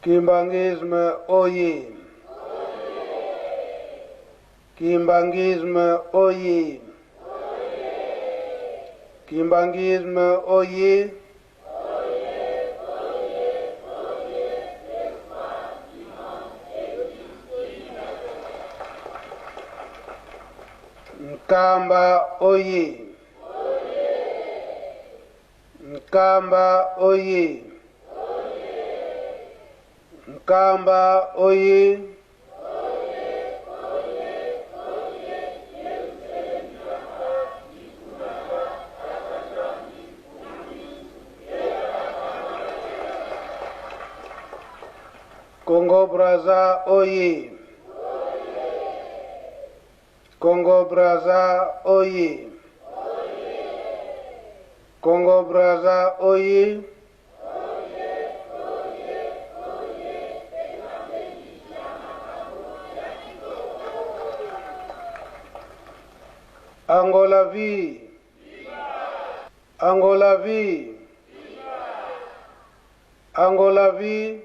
Kimbanguisme oye! Kimbanguisme oye! Kimbanguisme oye! Nkamba oye! Nkamba oye! Nkamba oye! Congo Brazza oye! Congo Brazza oye! Congo Brazza oye! Angola vie! Angola vie! Angola vie!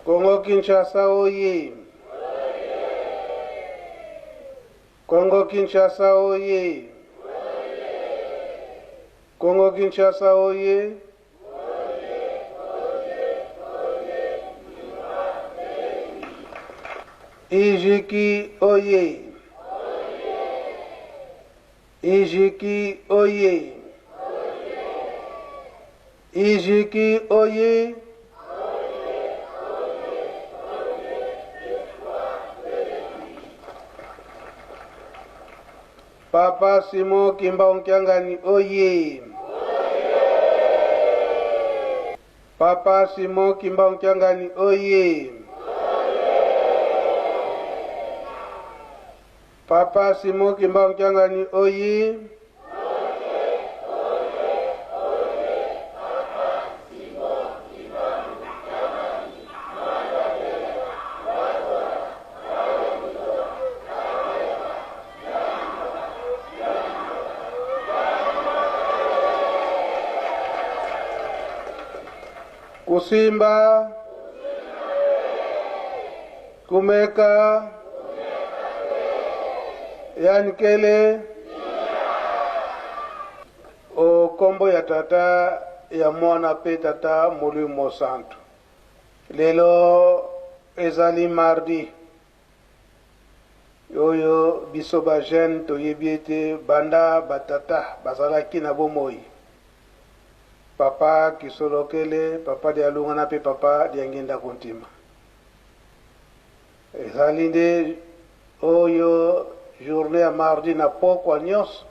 Congo Kinshasa oye! Congo Kinshasa oye! Congo Kinshasa oye! Ijiki oye! Ijiki oye! Ijiki oye! Papa Simon Kimbangu Kiangani oye! Papa Simon Kimbangu Kiangani oye! Papa Simon Kimbangu Kiangani oye! Kusimba, Kumeka, Yankele, o kombo ya tata ya mwana pe tata molimo santu. Lelo ezali mardi oyo biso ba jeune toyebi ete banda ba tata bazalaki na bomoi, papa Kisolokele, papa Dialungana pe papa Diangienda Kuntima, ezali nde oyo journée ya mardi na pokwa nyonso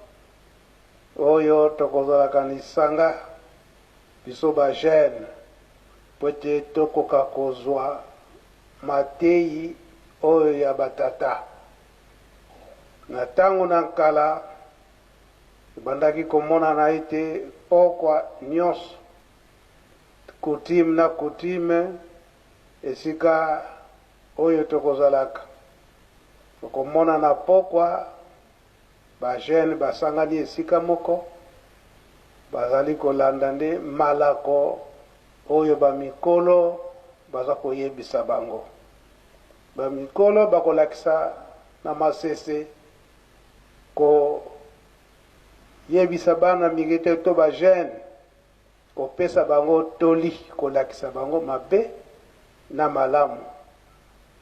oyo tokozalaka lisanga biso ba jeune po ete tokoka kozwa mateyi oyo ya ba tata. Na tango na nkala, ebandaki komonana ete pokwa nyonso, coutume na coutume, esika oyo tokozalaka, okomona na pokwa ba jeunes basangani esika moko, bazali kolanda nde malako oyo ba mikolo baza koyebisa bango. Ba mikolo bakolakisa na masese koyebisa bana mike te to ba jeunes, kopesa bango toli, kolakisa bango mabe na malamu,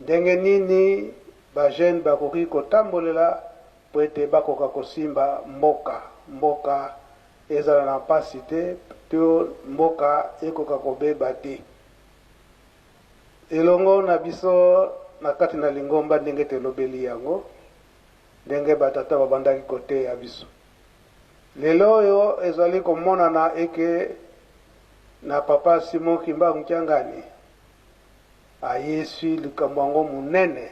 ndenge nini ba jeunes bakoki kotambolela mpo ete bakoka kosimba mboka, mboka ezala na mpasi te to mboka ekoka kobeba te. Elongo na biso na kati na lingomba ndenge tolobeli yango, ndenge ba tata babandaki koteya biso. Lelo oyo ezali komonana eke na papa Simon Kimbangu Kiangani ayesi likambo yango monene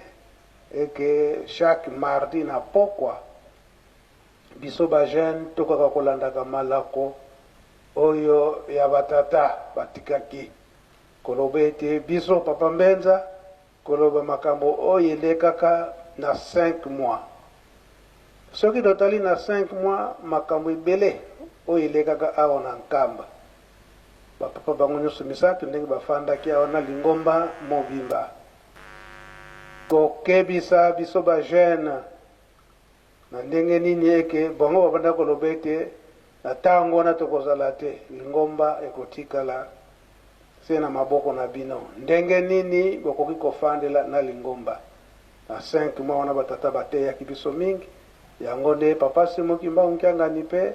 eke chaque mardi na pokwa biso ba jeune tokaka kolandaka malako oyo ya ba tata batikaki koloba ete biso papa Mbenza koloba makambo oyo elekaka na 5 mois. Soki totali na 5 mois makambo ebele oyo elekaka awa na Nkamba, ba papa bango nionso misatu ndenge bafandaki awa na lingomba mobimba kokebisa biso ba jeunes na ndenge nini eke bango babanda koloba ete na tango wana tokozala te, lingomba ekotikala se na maboko na bino. Ndenge nini bokoki kofandela na lingomba? Na 5 mois wana ba tata bateyaki biso mingi, yango nde papa Simon Kimbangu Kiangani pe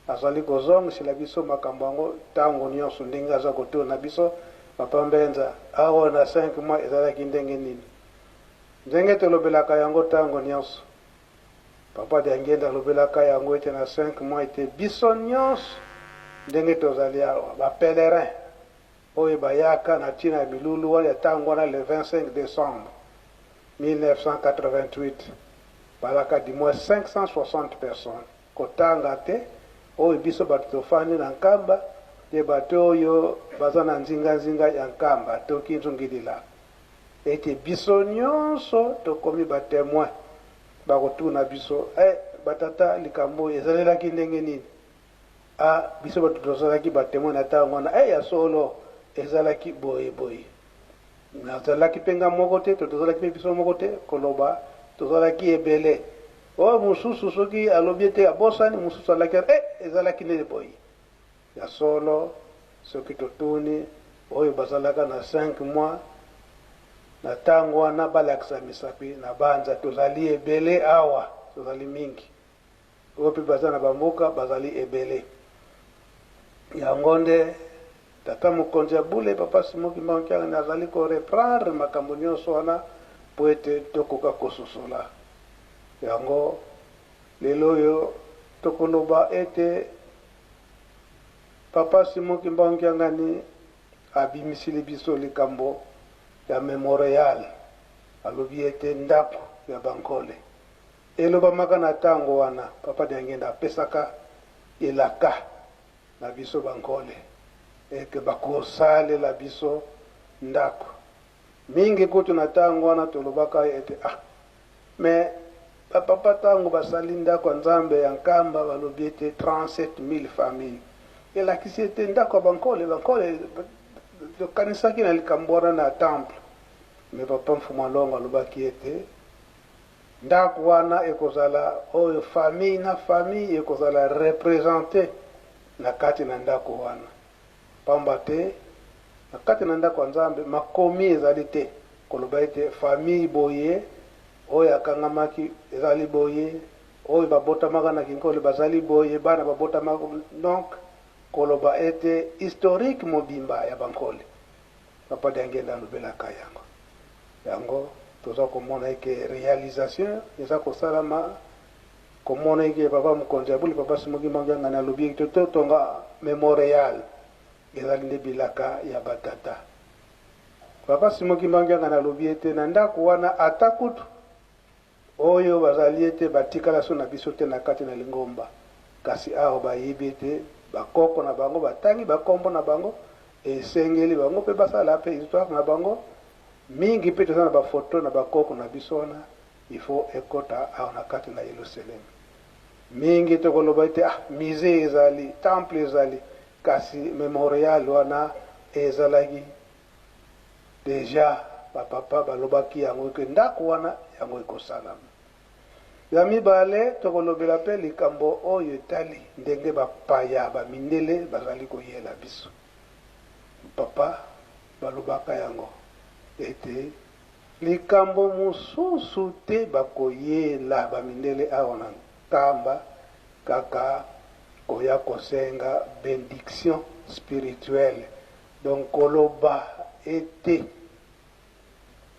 azali kozongisela biso makambo yango tango nionso ndenge aza kotuna biso, Papa Mbenza, awa na 5 mois ezalaki ndenge nini? Ndenge tolobelaka yango tango nionso, Papa Diangienda alobelaka yango ete na 5 mois ete biso nionso ndenge tozali awa ba pèlerins oyo bayaka na ntina ya milulu wana ya ntango wana le 25 decembre 1988, balaka du moins 560 personnes, kotanga te oyo biso bato tofandi na Nkamba te bato oyo baza na nzinganzinga ya Nkamba to Kinzungilila, ete biso nyonso tokomi ba temoins. Bakotuna biso, Eh, batata, likambo oyo ezalelaki ndenge nini? Ah, biso bato tozalaki ba temoins na ntango wana. Eh, ya solo, ezalaki boye boye. Nazalaki mpe nga moko te, to tozalaki mpe biso moko te, koloba tozalaki ebele. Oyo mosusu soki alobi ete abosani, mosusu alaki, eh, ezalaki nde boye. Ya solo, soki totuni oyo bazalaka na cinq mois na tango wana balakisa misapi na banza, tozali ebele awa, tozali mingi. Oyo mpe baza na bamboka bazali ebele. Yango nde tata mokonzi ya bule papa Simon Kimbangu Kiangani azali ko reprendre makambo nyonso wana mpo ete tokoka kososola yango. Lelo oyo tokoloba ete Papa Simon Kimbangu Kiangani abimisili biso likambo ya memorial, alobi ete ndako ya bankole elobamaka na tango wana Papa Diangienda apesaka elaka na biso bankole ete bakosalela biso ndako. Mingi kutu na tango wana tolobaka ete ah mais ba papa tango basali ndako ya Nzambe ya Nkamba balobi ete 37000 familles elakisi ete ndako ya bankole, bankole tokanisaki na likambo wana na temple mais papa Mfumu Alongo alobaki ete ndako wana ekozala oyo famille na famille ekozala represente na kati na ndako wana. Pamba te, na kati na ndako ya Nzambe, makomi ezali te koloba ete famille boye, oyo akangamaki ezali boye, oyo babotamaka na kinkole bazali boye, bana babotamaka. Donc, koloba ete historique mobimba ya bankole, Papa Diangienda alobelaka yango. Yango toza komona eke realisation eza kosalama, komona eke Papa Mokonzi ya Bule, Papa Simon Kimbangu Kiangani alobi eke totonga memorial, ezali nde bilaka ya ba tata. Papa Simon Kimbangu Kiangani alobi ete na ndako wana ata kutu oyo bazali ete batikala so na biso te na kati na lingomba, kasi awa bayebi ete bakoko na bango batangi bakombo na bango, esengeli bango pe basala pe histoire na bango mingi, pe toza na ba photo na bakoko na biso wana, il faut ekota awa na kati na Yelusalemi. Mingi tokoloba ete ah, musee ezali, temple ezali, kasi memorial wana ezalaki dejà, ba papa balobaki yango ke ndako wana yango ekosalama. Ya mibale, tokolobela pe likambo oyo etali ndenge bapaya, ba mindele bazali koyela biso. Papa balobaka yango ete likambo mosusu te bakoyela ba mindele awa na Nkamba kaka koya kosenga bendiction spirituelle, donc koloba ete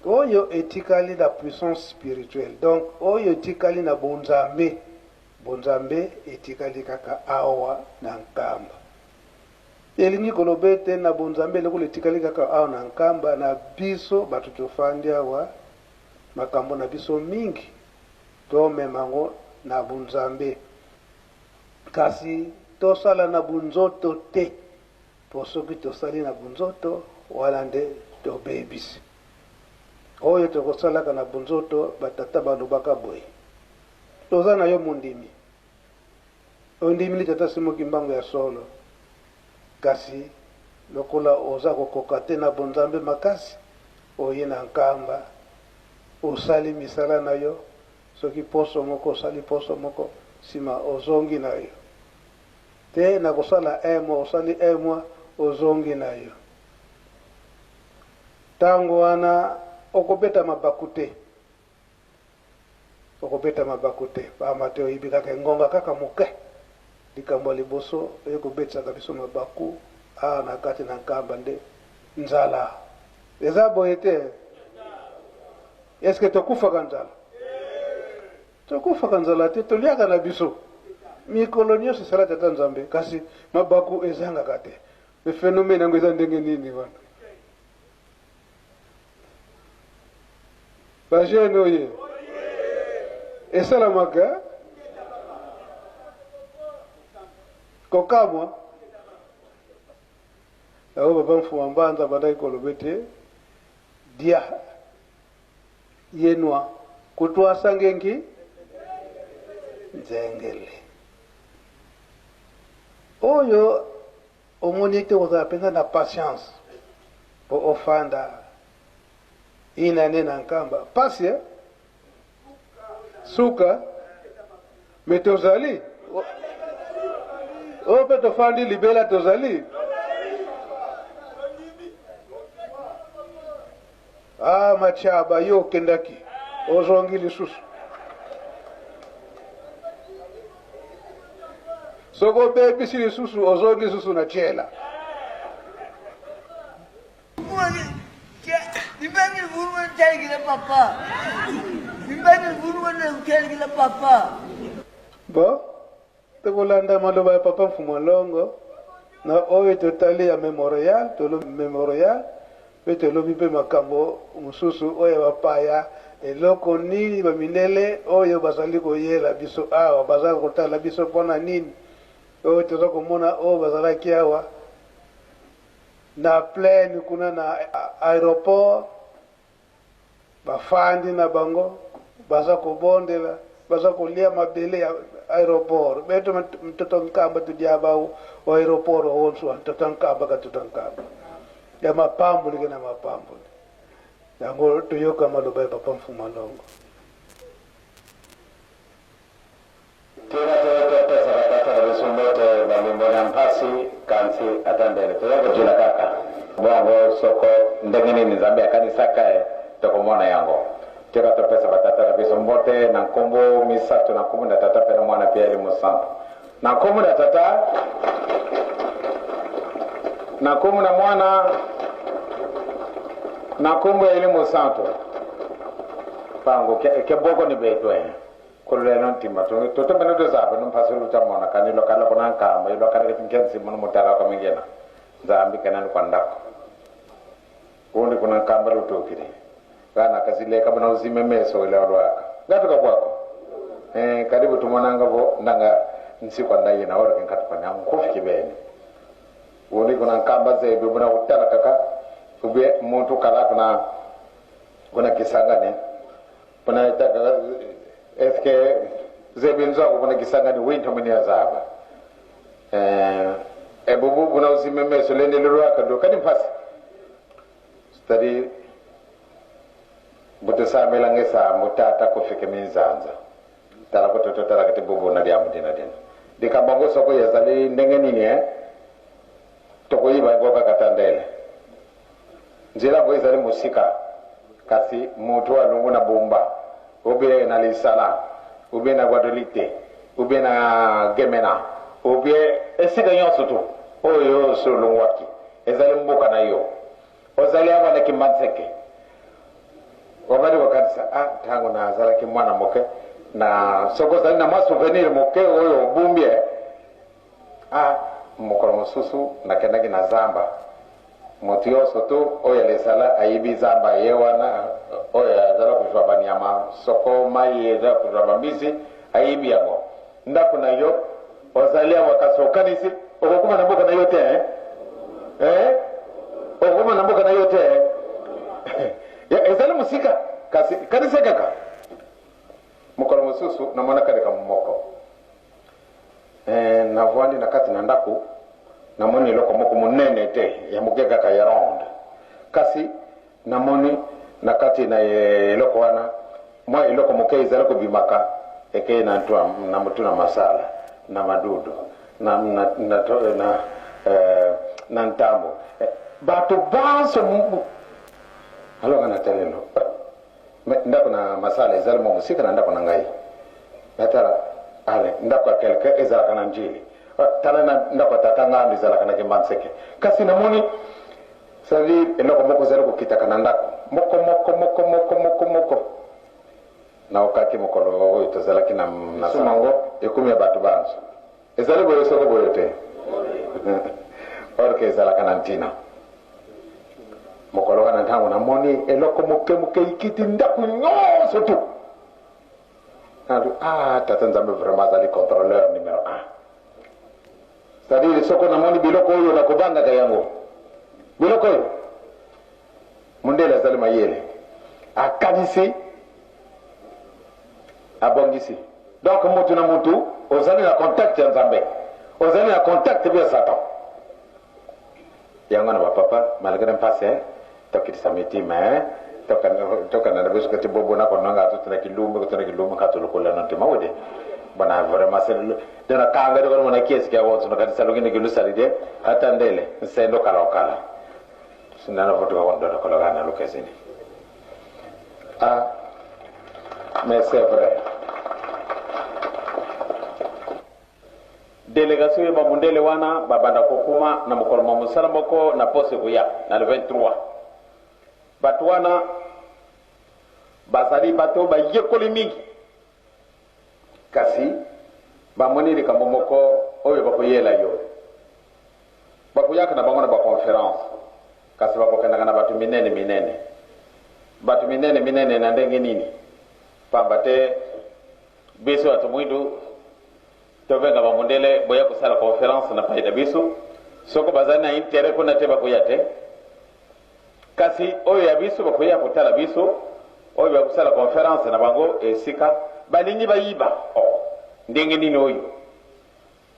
oyo etikali na puissance spirituelle, donc oyo etikali na bonzambe, bonzambe etikali kaka awa na Nkamba. Elingi koloba ete na bonzambe lokola etikali kaka awa na Nkamba, na biso bato tofandi awa, makambo na biso mingi tomema yango na bonzambe, kasi tosala na bonzoto te, po soki tosali na bonzoto, wana nde tobebisi. Oyo tokosalaka na bonzoto, ba tata balobaka boye. Oza na yo mondimi. Ondimili Tata Simon Kimbangu ya solo. Kasi lokola oza kokoka te na bonzambe makasi, oye na Nkamba, osali misala na yo, soki poso moko osali poso moko, sima ozongi na yo. Te nakosala un mois, osali un mois, ozongi na yo. Tango wana okobeta mabaku te. Okobeta mabaku te, pamba te oyebi kaka engonga kaka moke. Likambo ya liboso eye kobetisaka biso mabaku awa na kati na Nkamba nde nzala. Eza boye te? Est-ce que tokufaka nzala? Tokufaka nzala te, toliaka na biso mikolo nyonso esala Tata Nzambe, kasi mabaku ezangaka te. Mais phenomène yango eza ndenge nini wana? Ba jeune oye esalamaka kokamwa yango papa mfuma mbanza abandaki koloba ete dia yenwa kutwasa ngenki nzengele oyo Omoni ete kozala mpenza na patience mpo ofanda une annee na Nkamba pasi eh? Suka mais tozali oyo mpe tofandi libela tozali ah Machaba yo okendaki ozongi lisusu soki obebisi lisusu ozongi lisusu na jela. Bon, tokolanda maloba ya papa Mfumu Longo na oyo totali ya memorial, tolobi memorial mpe tolobi mpe makambo mosusu oyo ya bapaya, eloko nini bamindele oyo bazali koyela biso awa, baza kotala biso mpo na nini? Oyo toza komona oyo bazalaki awa na plaine kuna na aeroport, bafandi na bango baza kobondela, baza kolia mabele ya aeroport. Beto mtoto Nkamba tudiaba o aeroport owonswa mtoto Nkamba ka mtoto Nkamba ya mapamboli ke na mapamboli yango. Toyoka maloba ya papa Mfuma Longo. Tika te topesa batata na biso mbote balimbo na mpasi, kasi ata ndele toza kojila kaka bongo. Soko ndenge nini Nzambe akanisaka ye, tokomona yango. Tika topesa batata na biso mbote na nkombo misato, na nkombo na Tata mpe na Mwana mpe Elimo Santu. Na nkombo na Tata, na nkombo na Mwana, na nkombo ya Elimo Santu. Pango ke, ke boko ni betwe Kululelo ntima to toto bene to zaba no mpasi luta mona kani lokala kuna nkamba ilokala ke tinkensi mono mutala kwa mingena Nzambi kena ni kwa ndako kundi kuna nkamba lutokile gana kasile kabona uzime meso ile olwaka ngatuka kwako eh karibu tumonanga bo ndanga nsi kwa ndaye na ora kenkatu kwa nkufi kibene undi kuna nkamba zebe buna kutala kaka ubye muntu kala kuna kuna kisangane kuna itaka eske zebe nzako kuna kisangani winto mini azaba eh ebubu buna uzime meso lende lulwaka do kani mpasi c'est-à-dire butusamela ngesa mutata kufika minzanza tala kutoto tala kati bubu na lya mudina dina likambo yango soko ezali ndenge nini eh tokoyiba yango kaka tandele nzela yango ezali mosika kasi moto alongo na Bumba ou bien na Lisala ou bien na Guadolite ou bien na Gemena ou bien esika nyonso tu oyo osi olongwaki ezali mboka na yo ozali awa na Kimbanseke obandi kokanisa a ntango nazalaki mwana moke na soki ozali na mwa souvenir moke oyo obumbi e a mokolo mosusu nakendaki na zamba moto nyonso tu oyo alisala ayibi zamba ye wana oyo azala kozwa banyama soko mai eza kozwa bambisi ayibi yango ndako na yo ozali awa kasi okanisi okokoma na mboka na yo te eh? Eh? Okokoma na mboka na yo te eh? Ezali mosika kasi kanisa kaka mokolo mosusu. mosusu namonaka likambo moko. Eh, navwandi na kati na ndako, namoni eloko moko monene te, ya moke kaka ya ronde. Kasi namoni na kati na eloko wana mwa eloko moke ezali kobimaka, ekei na ntwa, na motu na masala, na madudu, na, na, na, na, na, eh, na ntambo. Eh, bato banso alonga na telelo. Mais ndako na masala ezali mwa mosika na ndako na ngai. Natala ale ndako ya quelqu'un ezalaka na Njili. Ah, tala na ndako ya tata Ngando ezalaka na Kimbanseke. Kasi namoni c'est-à-dire eloko moko ezali kokitaka na ndako moko moko moko moko moko moko. Naokaki mokolo oyo tozalaki na na sumango ekomi ya bato banso. Ezali boye soko boye te? Or que ezalaka na ntina. Mokolo wana ntango namoni eloko moke moke ikiti ndako nyonso tu. Nalobi, ah, tata Nzambe vraiment azali contrôleur numéro 1. C'est-à-dire soko namoni biloko oyo nakobangaka yango. Biloko oyo mondele azali mayele, akanisi abongisi. Donc mutu na mutu ozali na contact ya Nzambe, ozali na contact mpe ya Satan. Yango na bapapa malgré mpasi eh, tokitisa mitima eh, tokanda na biso kati bobo na konanga totuna kilumbi kotuna kilumbi katulukola no ntima wede bona vraiment c'est dona kanga de kono na kiesi kya wonso no kati salugini kilusali de hata ndele nsendo kala okala sinana votuka kondo kologana lukezini. Ah, mais c'est vrai. Delegation ya bamundele wana babanda kokoma na mokolo mwa mosala moko na poso ekoya na le 23. Bato wana bazali bato bayekoli mingi, kasi bamoni likambo moko oyo bakoyela yo. Bakoyaka na bango na ba conference, kasi bakokendaka na bato minene minene. Bato minene minene na ndenge nini? Pamba te biso bato mwindu tobenga ba mundele boya kosala conference na pai na biso, soko bazali na interet kuna te bakoya te. Kasi oyo ya biso bakoya kotala biso, oyo bakosala conference na bango esika balingi bayiba. Oh, ndenge nini oyo?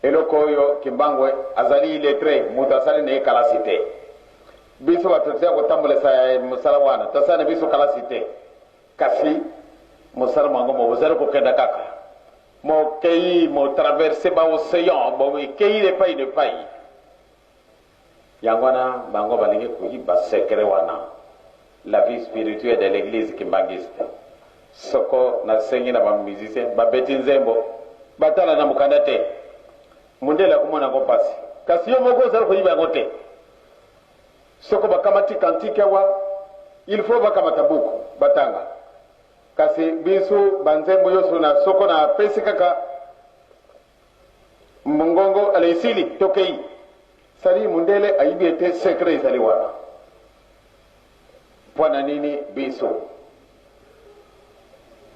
Eloko oyo Kimbangu azali illettre, moto asali na ye kalasi te. Biso bato toya kotambolisa mosala wana, tosali na biso kalasi te. Kasi mosala mwango mozali kokenda kaka. Mokei, motraverse ba ocean, ekei epai na epai. Yango wana bango balingi koyiba secret wana, la vie spirituelle de l'église kimbanguiste. Soko nasengi na ba musiciens babeti nzembo, batala na mokanda te, mundele akomona yango mpasi, kasi yo moko ozali koyiba yango te. Soko bakamati cantique awa, il faut bakamata buku batanga. Kasi biso banzembo nyonso na soko na pesi kaka mongongo ala esili tokei sali mundele ayibi ete secret ezali wana. Mpo na nini biso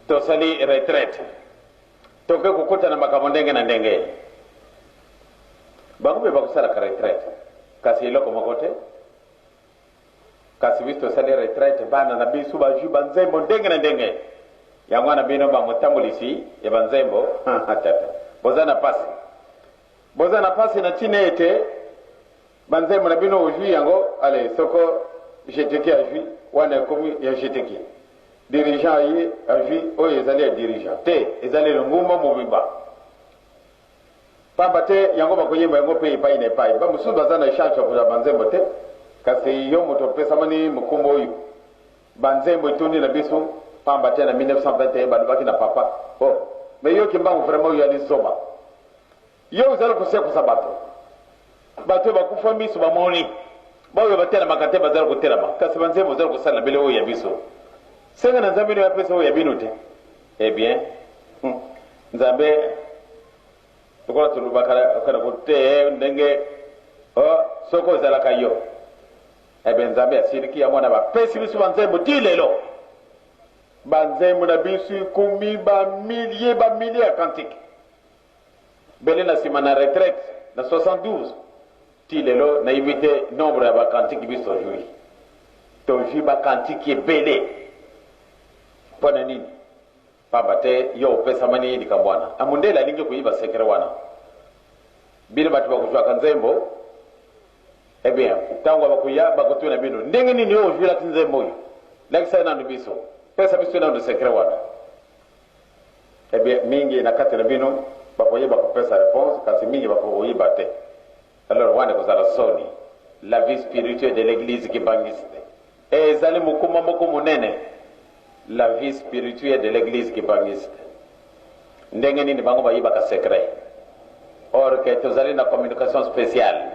tosali retraite toke kokota na makambo ndenge na ndenge? Bango mpe bakosalaka retraite, kasi eloko moko te. Kasi biso tosali retraite, bana na biso bazwi banzembo ndenge na ndenge. Yango wana bino bamotambolisi ya banzembo, tata, boza na pasi, boza na pasi na ntina ete banzembo na bino ozwi yango, ale soko jeteki azwi wana ekomi ya jeteki, dirigeant aye azwi oyo ezali ya dirigeant te, ezali lingumba mobimba. Pamba te yango bakoyemba yango mpe epai na epai. Bamosusu baza na chance ya kozwa banzembo te, kasi yo moto opesamani mokumba oyo. Banzembo etondi na biso, pamba te na 1921 balobaki na papa, oh, mais yo Kimbangu vraiment oyo ali zoba. Yo ozali kosekusa bato. Bato bakufa miso bamoni. Baoyo batelemaka te bazali kotelema, kasi banzembo ozali kosala na bele oyo ya biso. Senga na Nzambe apesa oyo ya bino te. Eh bien, Nzambe lokola tolobaka kana kote ndenge oh, soki ozalaka yo, eh bien Nzambe asiliki yango wana bapesi biso banzembo ti lelo. Banzembo na biso ekomi ba milliers, ba milliers ya cantique. Bele na nsima na retraite na 72 ti lelo nayebi te nombre ya ba cantique biso tozwi. Tozwi ba cantique ebele. Mpo na nini? Pamba te yo opesamani likambo wana. Na mundele alingi koyiba secret wana. Bino bato bakozwaka nzembo, eh bien, tango bakoya bakotuna bino, ndenge nini yo ozwilaki nzembo oyo? Lakisa nanu biso. Pesa biso nanu secret wana. Eh bien, mingi na kati na bino bakoyeba kopesa reponse, kasi mingi bakoyeba te. Alors wana ekozala soni. La vie spirituelle de l'eglise kimbanguiste ezali mokumba moko monene. La vie spirituelle de l'eglise kimbanguiste. Ndenge nini bango bayibaka secret? Or que tozali na communication spéciale.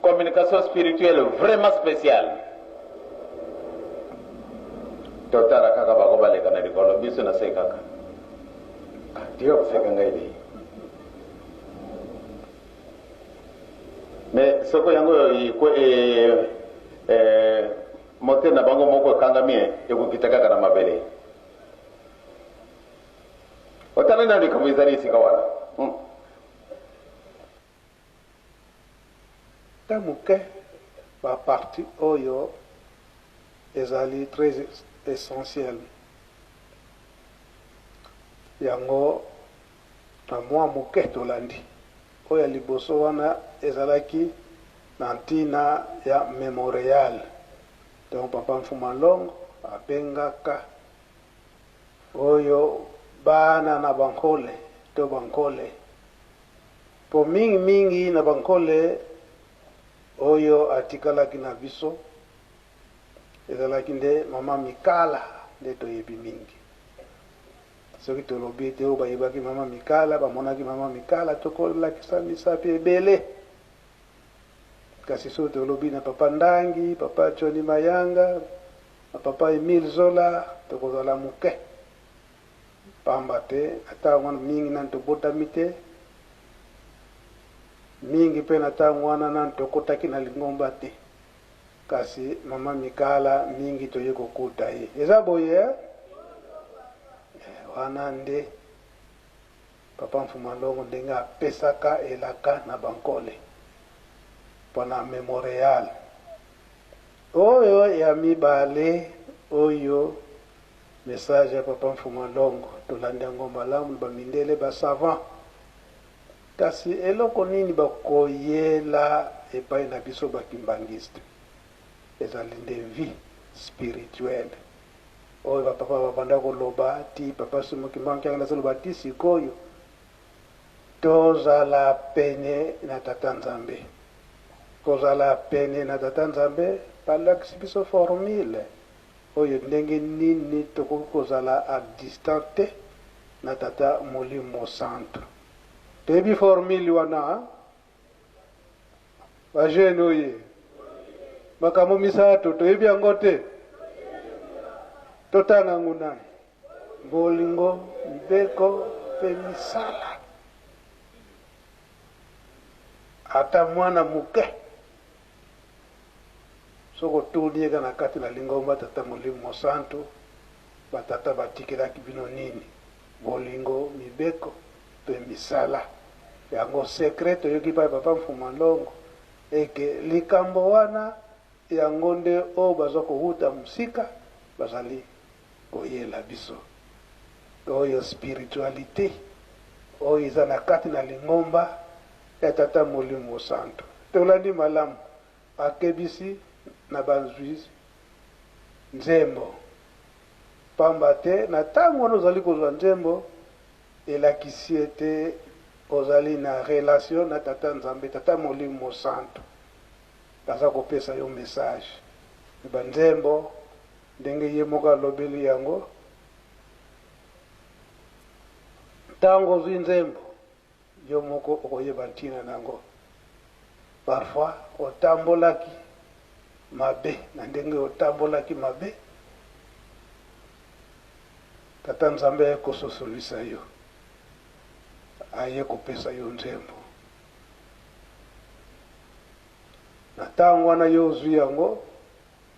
Communication spirituelle vraiment spéciale. Totala kaka bango baleka na likolo, biso na se kaka. Ah, tika koseka ngai de. Mais soko yango e, e, moteur na bango moko ekangami ekokita kaka na mabele. Otala nano likambo ezali esika wana. Ata moke ba parties oyo ezali très essentiel yango na mua moke tolandi oyo ya liboso wana ezalaki na ntina ya memorial donc papa Mfuma Longo abengaka oyo bana na bankole to bankole mpo mingi mingi na bankole oyo atikalaki na biso ezalaki nde mama Mikala nde toyebi mingi. Soki tolobi ete oyo bayebaki mama Mikala, bamonaki mama Mikala, tokolakisa misapi ebele. Kasi soki tolobi na papa Ndangi, papa Johnny Mayanga, na papa Emile Zola, tokozala moke. Pamba te, na ntango wana mingi nanu tobotami te, mingi mpe na ntango wana nanu tokotaki na lingomba te. Kasi mama Mikala mingi toye kokuta ye. Eza boye eh? Eh, wana nde papa Mfuma Longo ndenge apesaka elaka na bankole pona memorial. Oyo ya mibale oyo message ya papa Mfuma Longo tolandi yango malamu na bamindele ba savant. Kasi eloko nini bakoyela epai na biso ba kimbanguiste? Ezali nde vie spirituelle oyo ba papa babanda koloba ti papa Simon Kimbangu Kiangani azoloba ti sikoyo. Tozala pene na Tata Nzambe. Kozala pene na Tata Nzambe balakisi biso formule oyo ndenge nini tokoki kozala a distant te na Tata Molimo Santu. Toyebi formule wana ba jeune oye makambo misato toyebi yango te totanga yango nani bolingo mibeko mpe misala ata mwana moke soki otuni ye kaka na kati na lingomba tata molimo mosantu batata batikelaki bino nini Bolingo, mibeko pe misala. Yango secret toyoki epai papa Mfuma Nlongo eke likambo wana yango nde oyo baza kowuta mosika bazali koyela biso. Oyo spiritualite oyo eza na kati na lingomba ya Tata Molimo Mosantu. Tolandi malamu akebisi na bazwi nzembo. Pamba te, na tango wana ozali kozwa nzembo, elakisi ete ozali na relation na Tata Nzambe, Tata Molimo Mosantu aza kopesa yo message. Me ba nzembo, ndenge ye moko alobeli yango, tango ozwi nzembo, Yo moko okoyeba ntina na yango. Parfois otambolaki mabe, na ndenge otambolaki mabe, Tata Nzambe aye kososolisa yo, aye kopesa yo nzembo. Na ntango wana yo ozwi yango,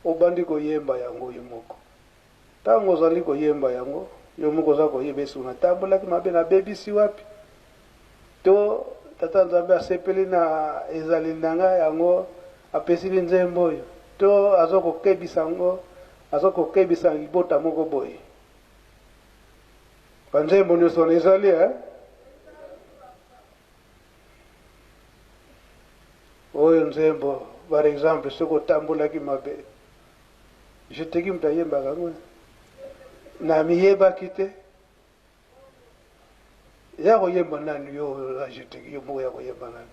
obandi koyemba yango yo moko. Tango ozali koyemba yango, yo moko oza koyeba eske natambolaki mabe, nabebisi wapi? To Tata Nzambe asepeli na ezaleli na ngai yango apesili nzembo oyo? To aza kokebisa yango, aza kokebisa libota moko boye? Banzembo nyonso wana ezali eh? Oyo nzembo par exemple soki otambolaki mabe jeteki moto ayembaka yango na miyebaki te ya koyemba nani yo jeteki yo moko ya koyemba nani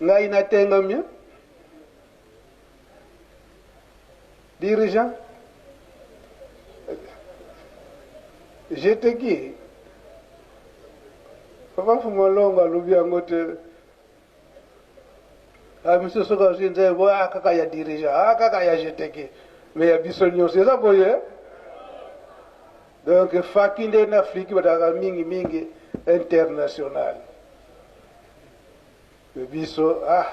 ngai natengami dirigeant jeteki papa Fumalongo alobi yango te. Ah, misusu soki azwi nzembo ah, kaka ya dirigeant ah, kaka ya jeteki me ya biso nyonso eza boye. Donc faki nde na Afriki bataka mingi mingi international me biso ah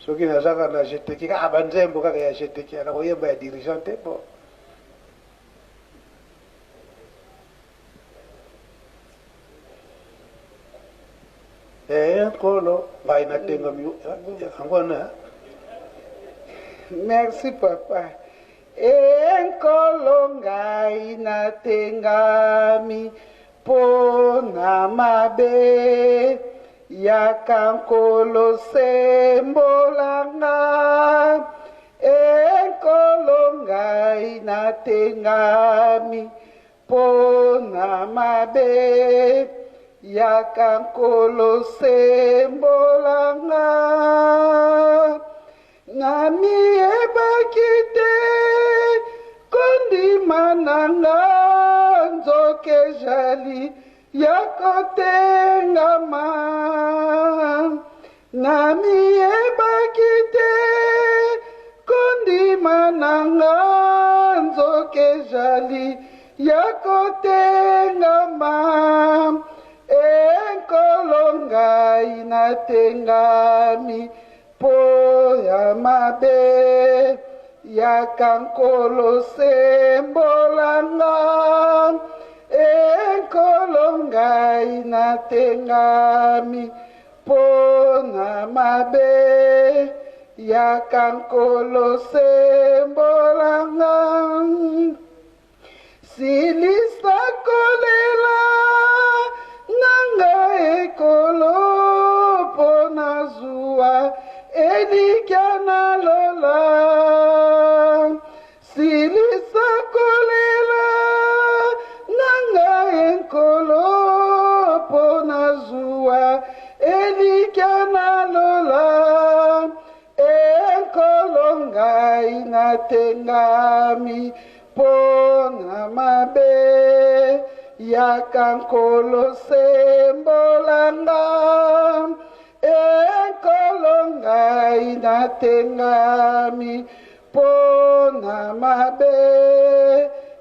soki nazaka na jeteki kaka banzembo kaka ya jeteki na koyemba ya dirigeant te bon. Eh, nkolo ngai natengami yango wana. Merci papa. E nkolo ngai natengami mpo na mabe, yaka nkolo sembola nga. E nkolo ngai natengami mpo na mabe, yaka nkolo sembola nga. Namiyebaki te kondima na nga nzoka ezali ya kotengama. Namiyebaki te kondima na nga nzoka ezali ya kotengama. E nkolo ngai natengami mpo ya mabe, yaka nkolo sembola nga. E nkolo ngai natengami mpo na mabe, yaka nkolo sembola nga. Silisa kolela na ngai ekolo mpo nazwa elikya na lola. Silisa kolela na ngai ekolo mpo nazwa elikya na lola. E nkolo ngai natengami mpo na mabe, yaka nkolo sembola nga. E nkolo ngai natengami mpo na mabe,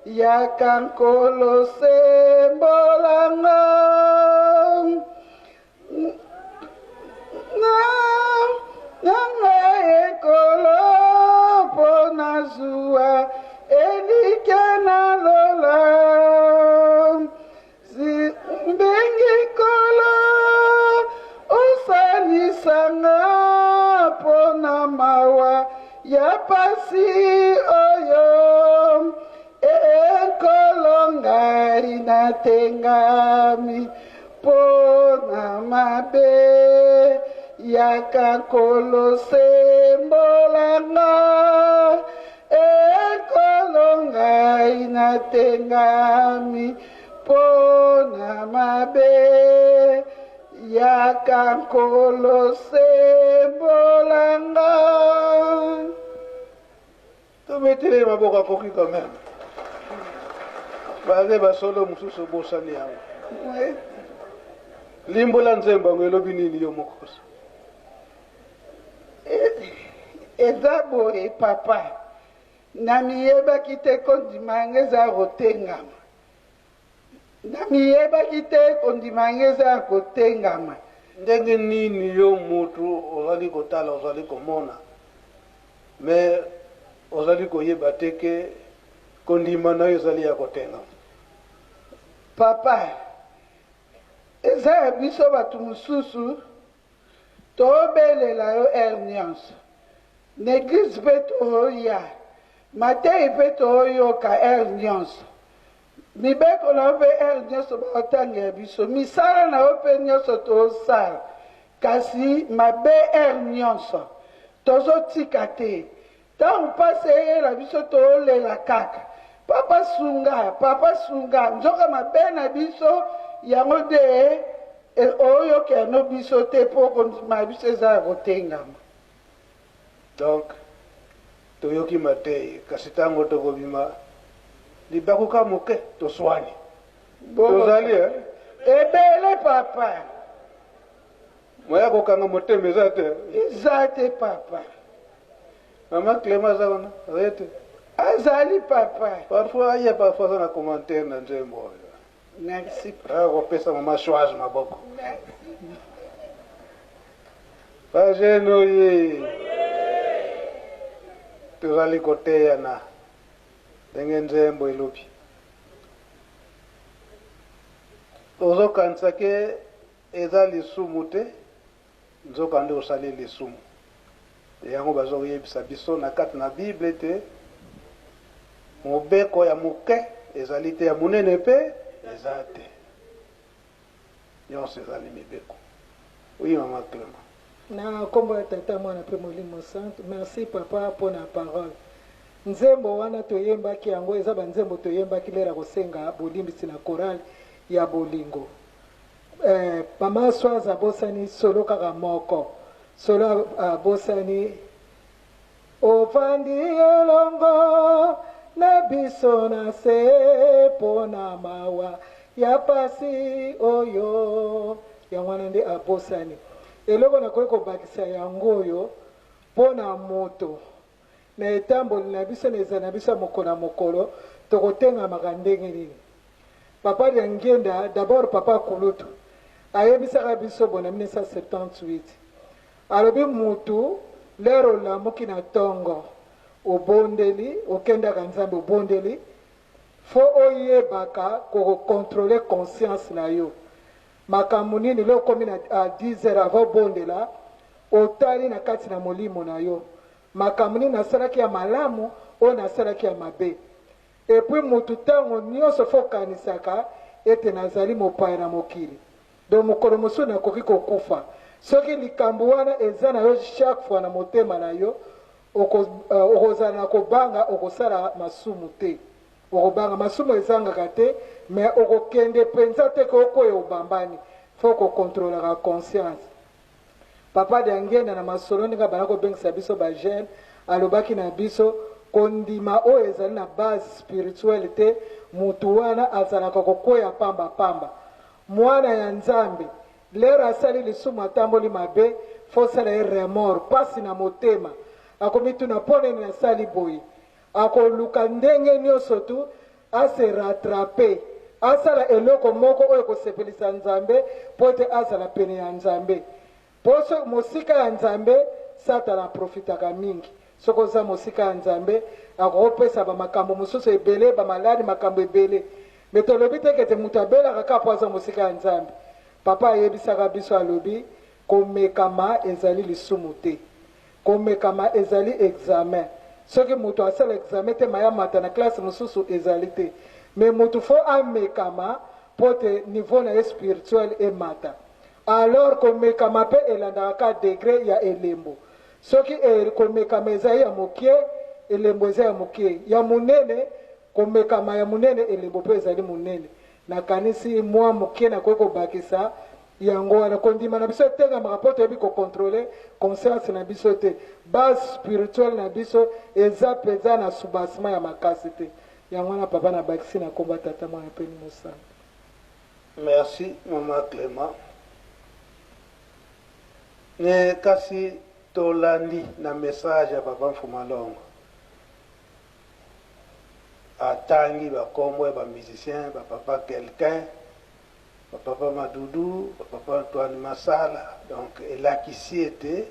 yaka nkolo sembola nga. Na ngai ekolo mpo nazwa elikya na lola. Mbengi nkolo osalisa nga mpo na mawa ya pasi oyo. E nkolo ngai natengami mpo na mabe, yaka nkolo sembola nga. E nkolo ngai natengami mpo na mabe, yaka nkolo sembola nga. Tobetele maboko akoki quand même. Baze basolo mosusu obosani yango. Limbola nzembo yango elobi nini yo moko. Eza boye papa, namiyebaki te kondima yango eza kotengama. Namiyebaki te kondima yango eza ya kotengama. Ndenge nini yo mutu ozali kotala, ozali komona, mais ozali koyeba te ke kondima na yo ezali ya kotengama? Papa, eza ya biso bato mosusu tobelela yo heure nyonso. Na eglise mpe toya, mateyi mpe toyoka heure nyonso. Mibeko na yo mpe heure nyonso baotangela biso misala na yo mpe nyonso tosala, kasi mabe heure nyonso tozotika te. Ntango mpasi eyela biso tolela kaka papa sunga, papa sunga, nzoka mabe na biso yango nde oyokela no biso te mpo kondima ya biso eza ya kotengama. Donc toyoki mateyi, kasi ntango tokobima libaku ka moke toswani. Tozali eh? Ebele papa. Moya kokanga motema eza te. Eza te papa. Mama Clément aza wana, azali te. Azali papa. Parfois aye, parfois aza na commentaire na nzembo oyo. Merci. Akopesa mama Schwarz maboko. Bajene oye, tozali koteyana ndenge nzembo elobi. Ozokanisa ke eza lisumu te, nzokande osali lisumu. Yango bazoyebisa biso na kati na Bible ete mobeko ya moke ezali te, ya monene mpe eza te, nyonso ezali mibeko. Oui, mama Clement. Na nkombo ya Tata, Mwana mpe Molimo Santu. Merci papa mpo na parole. Nzembo wana toyembaki yango, eza banzembo toyembaki lera kosenga bolimbisi na chorale ya bolingo. Mama Swaza abosani solo kaka moko, solo abosani: "Ovandi elongo na biso na se mpo na mawa ya pasi oyo." Yango wana nde abosani. Eloko nakoki kobakisa yango oyo mpo na moto na etamboli na biso, na ezali na biso ya mokolo na mokolo, tokotengamaka ndenge nini? Papa Diangienda, d'abord papa kulutu, ayebisaka biso bo na 1978, alobi mutu lero olamuki na ntongo, obondeli, okendaka Nzambe, obondeli, fo oyebaka kokontrole conscience na yo. Makambo nini le okomi na a 10 heures avant obondela, otali na kati na molimo na yo: makambo nini nasalaki ya malamu, oyo nasalaki ya mabe? Et puis mutu ntango nyonso fo okanisaka ete nazali mopaya na mokili, donc mokolo mosusu nakoki kokufa. Soki likambo wana eza na yo chaque fois na motema na yo, okozala na kobanga, okosala masumu te. Okobanga masumu ezangaka te, mais okokende mpenza te ke okoya obambani. Fo kokontrolaka conscience. Papa Diangienda na masolo ndenge abanda kobengisa biso bajeune, alobaki na biso: kondima oyo ezali na base spirituelle te, mutu wana azalaka kokwea pamba pamba. Mwana ya Nzambe, lero asali lisumu, atamboli mabe, fosala ye remords, pasi na motema, akomituna mpo nini nasali boye. Akoluka ndenge nyonso tu ase rattraper, asala eloko moko oyo ekosepelisa Nzambe mpo ete azala pene ya Nzambe. Mpo so mosika ya Nzambe, Satana aprofitaka mingi. Soki oza mosika ya Nzambe, akokopesa bamakambo mosusu ebele, bamaladi, makambo ebele. Me tolobi te kete moto abelaka kaka mpo aza mosika ya Nzambe. Papa ayebisaka biso, alobi komekama ezali lisumu te, komekama ezali examen. Soki moto asala examen te, maya mata na classe mosusu ezali te. Me moto fo amekama mpo te niveau na ye spirituel emata. Alors komekama mpe elandaka ka degré ya elembo. Soki komekama ezali ya mokie, elembo eza ya mokie. Ya monene, komekama ya monene, elembo mpe ezali monene. Nakanisi mwa moke nakoki kobakisa yango wana. Kondima na biso etengamaka mpo toyebi kokontrole conscience na biso te. Base spirituelle na biso eza mpenza na soubassement ya makasi te. Yango wana papa nabakisi na komba Tata, Mwana mpe Mosantu. Merci mama Clément. Ne kasi tolandi na message ya papa Mfumalongo, atangi bakombo ya bamusicien, bapapa quelqu'un, bapapa Madudu, bapapa Antoine Masala. Donc elakisi ete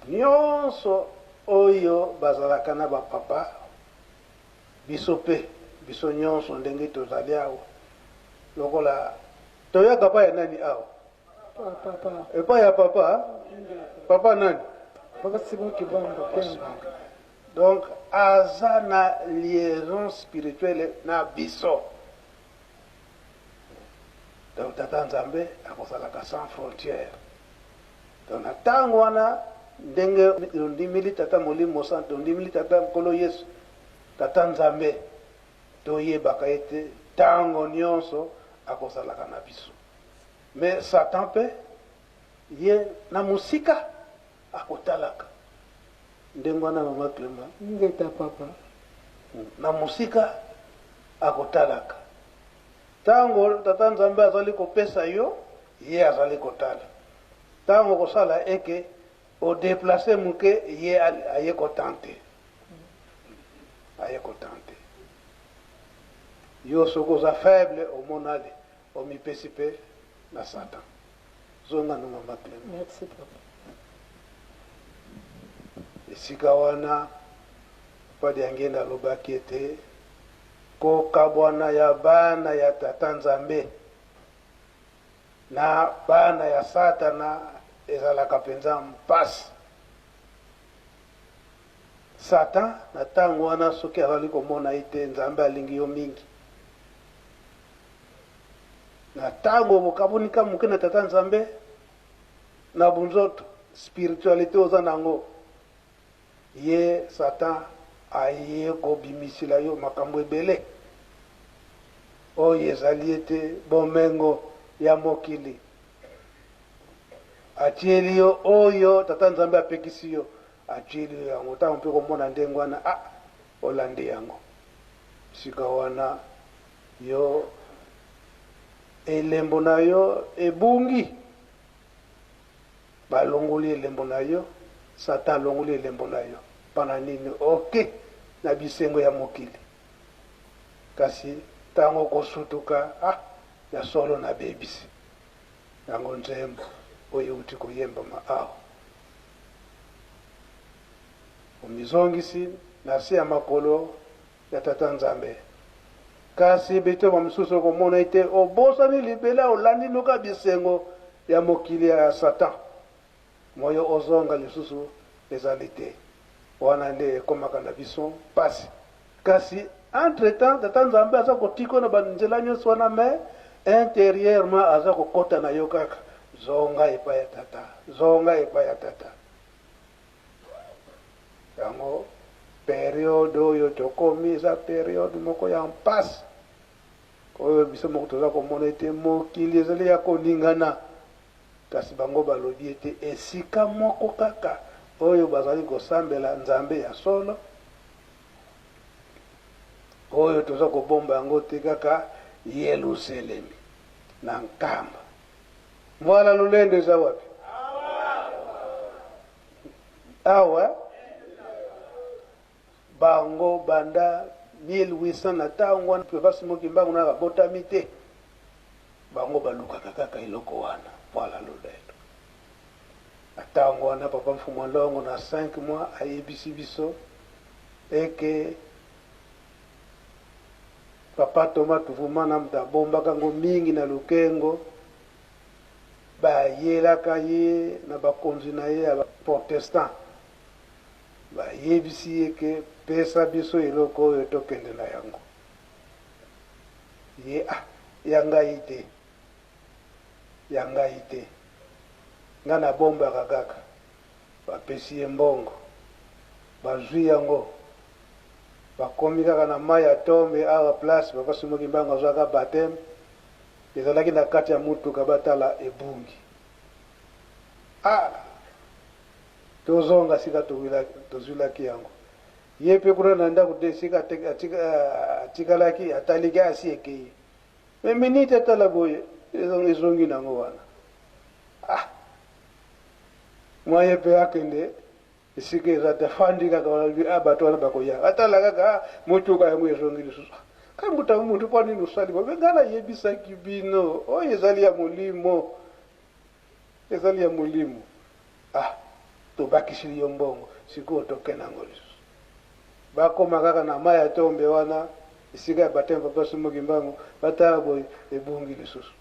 nyonso oyo bazalaka na bapapa, biso mpe biso nyonso ndenge tozali awa, lokola toyaka pa ya nani awa? Papa. Epai ya papa. Papa nani? Papa Simon Kibamba. Donc aza na liaison spirituelle na biso. Donc Tata Nzambe akozalaka sans frontière. Donc na tango wana ndenge tondimeli Tata Molimo Mosantu, tondimeli Tata Nkolo Yesu, Tata Nzambe, toyebaka ete tango nionso akozalaka na biso. Mais Satan pe ye na mosika akotalaka. Ndenge wana mama Clement. Ingeta papa. Na mosika akotalaka. Tango Tata Nzambe azali kopesa yo, ye azali kotala. Tango okosala eke o deplacer muke, ye aye ko tenter. Aye ko tenter. Yo soki oza faible, omonali, omipesi pe na Satan. Zonga no mama Clement. Merci papa. Esika wana Papa Diangienda alobaki ete Kokabwana ya bana ya Tata Nzambe na bana ya Satana ezalaka mpenza mpasi. Satan na ntango wana soki azali komona ete Nzambe alingi yo mingi, na ntango bokaboni ka moke na Tata Nzambe na bonzoto, spiritualite oza na yango, Ye satan aye kobimisila yo makambo ebele oyo ezali ete bomengo ya mokili atieli yo oyo tata Nzambe apekisi yo atieli yo yango ntango mpe komona ndenge wana ah olandi yango sika wana yo elembo na yo ebungi. Balongoli elembo na yo, Satan alongoli elembo na yo. Pana nini? Oke na bisengo ya mokili. Kasi tango okosutuka, ah, ya solo nabebisi. Yango nzembo oyo euti koyembama awa. Omizongisi na se ya makolo ya Tata Nzambe. Kasi bitumba mosusu okomona ete obosani libela, olandi noka bisengo ya mokili ya Satan. Moyo ozonga lisusu ezali te. Wana nde ekomaka na biso mpasi. Kasi entre temps Tata Nzambe aza kotika yo na ba nzela nyonso wana mais interieurement aza kokota na yo kaka zonga epai ya Tata, zonga epai ya Tata. Yango periode oyo tokomi eza periode moko ya mpasi oyo biso moko toza komona ete mokili ezali ya koningana, kasi bango balobi ete esika moko kaka oyo bazali kosambela Nzambe ya solo, oyo toza kobomba yango te kaka Yelusalemi na Nkamba. Mwana lolendo eza wapi? Awa bango banda 1800 na ntango wana Papa Simon Kimbangu naka botami te, bango balukaka kaka eloko wana voilà lolendo. Na ntango wana Papa Mfumu Longo na 5 mois ayebisi biso eke Papa Thomas Tuvumana moto abombaka ngo mingi na Lukengo, bayelaka ye na bakonzi na ye ya ba protestant, bayebisi ye ke pesa biso eloko oyo tokende na yango. Ye ah ya ngai te, ya ngai te, nga nabombaka kaka. Bapesi ye mbongo, bazui yango, bakomi kaka na mayi ya tombe awa place papa Simon Kimbangu azuaka bapteme, ezalaki na kati ya mutuka batala ebungi. Ah! Tozonga sika tozuilaki yango. Ye pe kuna na ndaku te esika atikalaki ataliki asi ekeyi. Mais minute atala boye ezongi nango wana. Ah! Mwa ye pe akende esika eza te afandi kaka wana alobi ah bato wana bakoya atala kaka ah motuka yango ezongi lisusu ah kambuta mutu mpo nini osali boye ngai nayebisaki bino oyo ezali ya molimo ezali ya molimo ah tobakisili yo mbongo sikoyo tokende yango lisusu bakoma kaka na mai ya tombe wana esika ya batembe papa Simon Kimbangu batala boye ebungi lisusu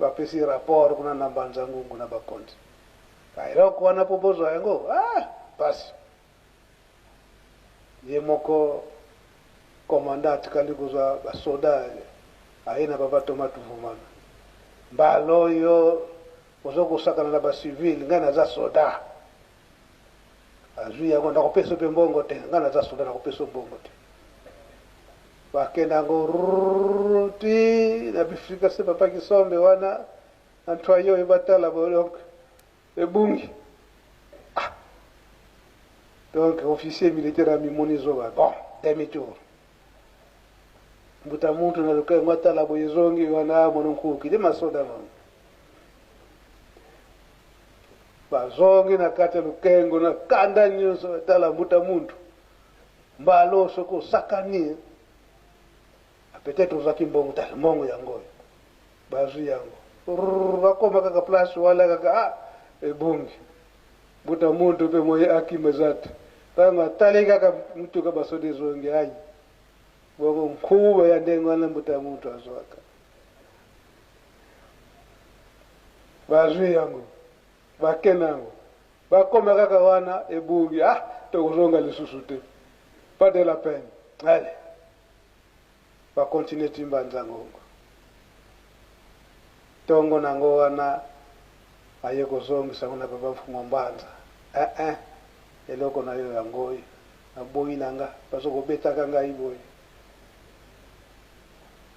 Bapesi rapport kuna na Mbanza Ngungu na bakonzi. Ba eloko wana po bozwa yango ah pasi. Ye moko commandant atikali kozwa ba soda aye na papa Thomas Tuvumana. Mbala oyo ozo kosakana na ba civil ngai naza soda. Azui yango nakopesa yo pe mbongo te ngai naza soda nakopesa yo mbongo te. Bakenda yango rrrr ti na bifika se papa Kisombe wana na ntwayi oyo batala boye donc ebungi. Ah! Donc officier militaire amimoni zoba bon demi tour. Mbuta muntu na lukengo atala boye ezongi wana mono nkuki de masoda bango. Bazongi na kati ya lukengo na kanda nyonso tala mbuta muntu. Mbalo soki osakani peut-être ozwaki mbongo tala mbongo yango oyo. Bazwi yango. Rrrr bakoma kaka place wana kaka ah ebungi. Mbuta muntu mpe moye akima eza te. Tango atali kaka mutuka basoda ezongi ayi. Bongo nkuba ya ndenge wana mbuta muntu azwaka. Bazwi yango. Bake na yango. Bakoma kaka wana ebungi ah tokozonga lisusu te. Pas de la peine. Allez. Ba continuer ti mbanza ngongo. Tongo nango wana aye kozongisa ngo na papa mfumu mbanza. Eh eh eloko na yo yango oyo. Naboyi na nga bazo kobetaka ngai boye.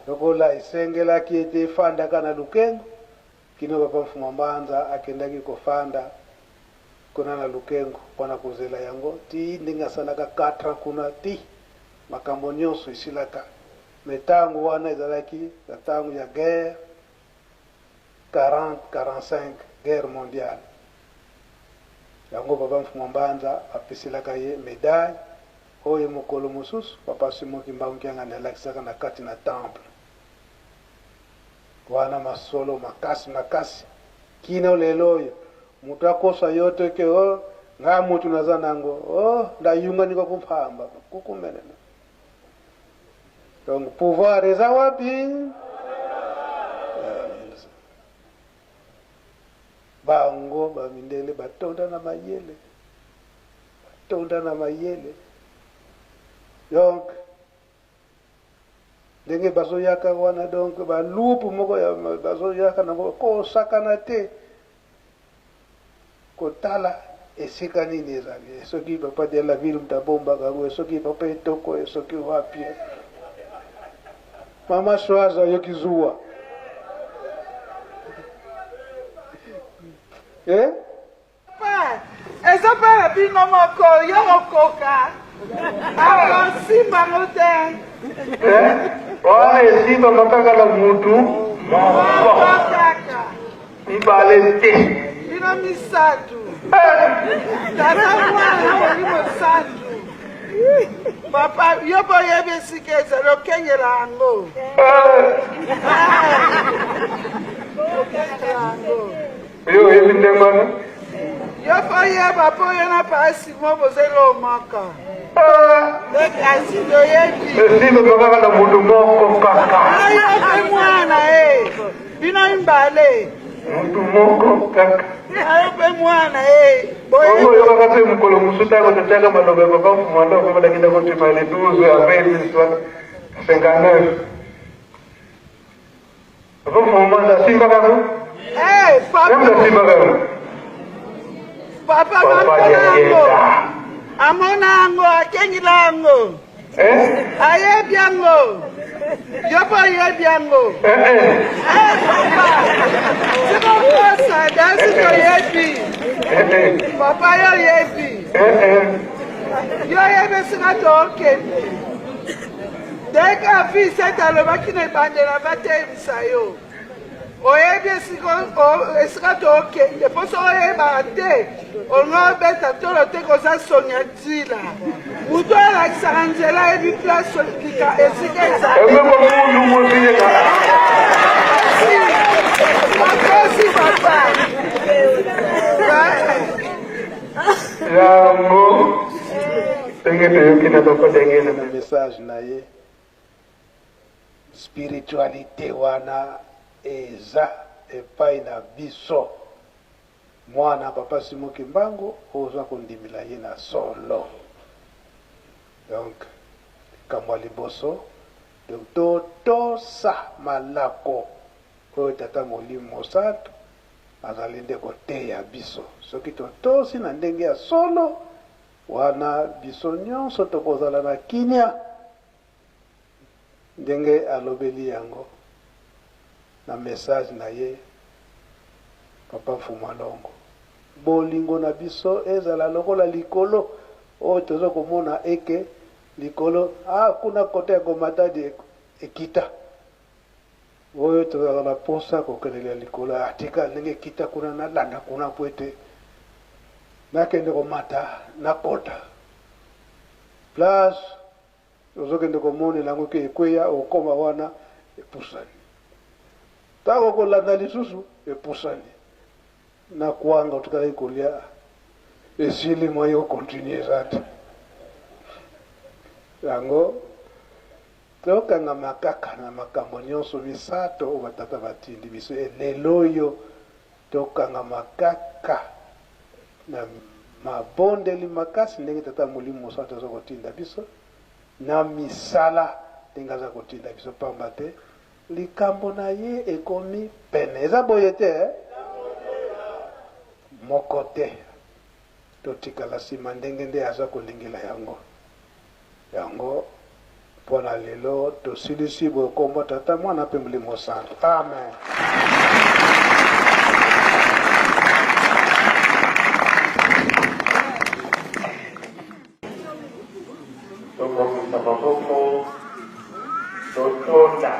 Lokola esengelaki ete efandaka na Lukengo kino papa mfumu mbanza akendaki kofanda kuna na Lukengo pona kozela yango ti ndenge asalaka 4 ans kuna ti Makambo nionso esilaka mais tango wana ezalaki na tango ya guerre 40 45 guerre mondiale yango papa Mfumua Mbanza apeselaka ye medaille oyo mokolo mosusu papa Simon Kimbangu Kiangani alakisaka na kati na temple wana masolo makasi makasi kino lelo oyo Mutu akosa yo te ke oh nga mutu naza nango oh ndayungani ko kumpamba kukumenena. Donc pouvoir eza wapi? Bango ba mindele batonda na mayele, batonda na mayele. Donc ndenge bazoyaka wana donc ba loupe moko ya bazoyaka nango kosakana te kotala esika nini ezali soki papa de la ville moto abombaka yango soki papa etoko soki wapi mama soaza ayoki zuwa eh? Papa, eza mpe ya bino moko, yo okoka akosimba ngo te. Eh, wana esimbama kaka na mutu moko kaka mibale te. Bino misatu. Tata mwana na Molimo Santu. Papa, yo boyebi esika ezali okengela yango. Okengela yango. Yo oyebi ndenge wana? Yo fo oyeba mpo yo na papa Simon boza eloko moko. Kasi toyebi. Esimba kaka na moto moko kaka. Yo mpe mwana e. Bino mibale. Moto moko kaka. Yo mpe mwana e. Bongo oyokaka mpe mokolo mosusu ntango totyaka maloba ya papa Mfumua Ndoko balakenda kotima le 12 avril 1959. Papa Mfumua asimbaka yango? Eh, papa. Nani asimbaka yango? Papa Papa amona yango. Diangienda. Amona yango, akengila yango. Eh? Ayebi yango. Yo mpe oyebi yango. Eh, eh. Eh, papa. Sikokosa, dasi toyebi. Eh, eh. Papa yo oyebi. Eh, eh. Yo oyebi esika tookende. Ndenge Vincent alobaki na ebandeli abateyemisa yo. Oyebi esika tokende mpo soki oyebaka te olingi obeta tolo te koza soni ya ntina. Moto alakisaka nzela ayebi place esika ezali. Makosi papa. Yango ndenge toyoki na papa Daniel na message na ye spiritualite wana eza epai na biso mwana papa Simon Kimbangu oza kondimela ye na solo donc likambo ya liboso donc totosa malako. Oyo Tata Molimo Mosantu azali nde koteya biso. Soki totosi na ndenge ya solo, wana biso nyonso tokozala na kimia, ndenge alobeli yango na message na ye Papa Mfumu Alongo. Bolingo na biso ezala lokola likolo oyo tozo komona eke likolo ah kuna kote ya Gomatadi ekita. Oyo tozalaka na posa kokendele likolo, ah tika ndenge ekita kuna nalanda kuna mpo ete nakende komata nakota place ozokende komonela yango ke ekweya, okoma wana epusani, ntango okolanda lisusu epusani na kwanga otikalaki kolia esili mwa yo continue eza te. Yango tokangama kaka na makambo nyonso misato oyo batata batindi biso. E lelo oyo tokangama kaka na mabondeli makasi ndenge Tata Molimo Mosantu aza kotinda biso, na misala ndenge aza kotinda biso, pamba te likambo na ye ekomi pene. Eza boye te eh? Moko te totikala nsima ndenge nde aza kolingela yango. Yango mpo na lelo tosilisi boye kombo Tata, Mwana mpe Molimo Santu. Amen. Tobongisa maboko, totonda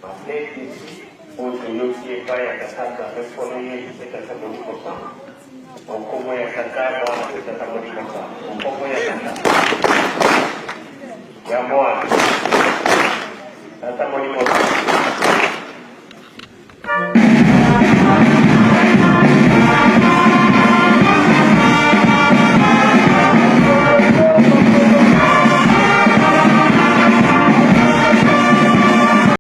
malendisi oyo toyoki epai ya Tata Nzambe Nkolo Yesu mpe Tata Molimo Santu. O nkombo ya Tata, Mwana mpe Tata Molimo Santu. O nkombo ya Tata, ya Mwana, Tata Molimo Santu.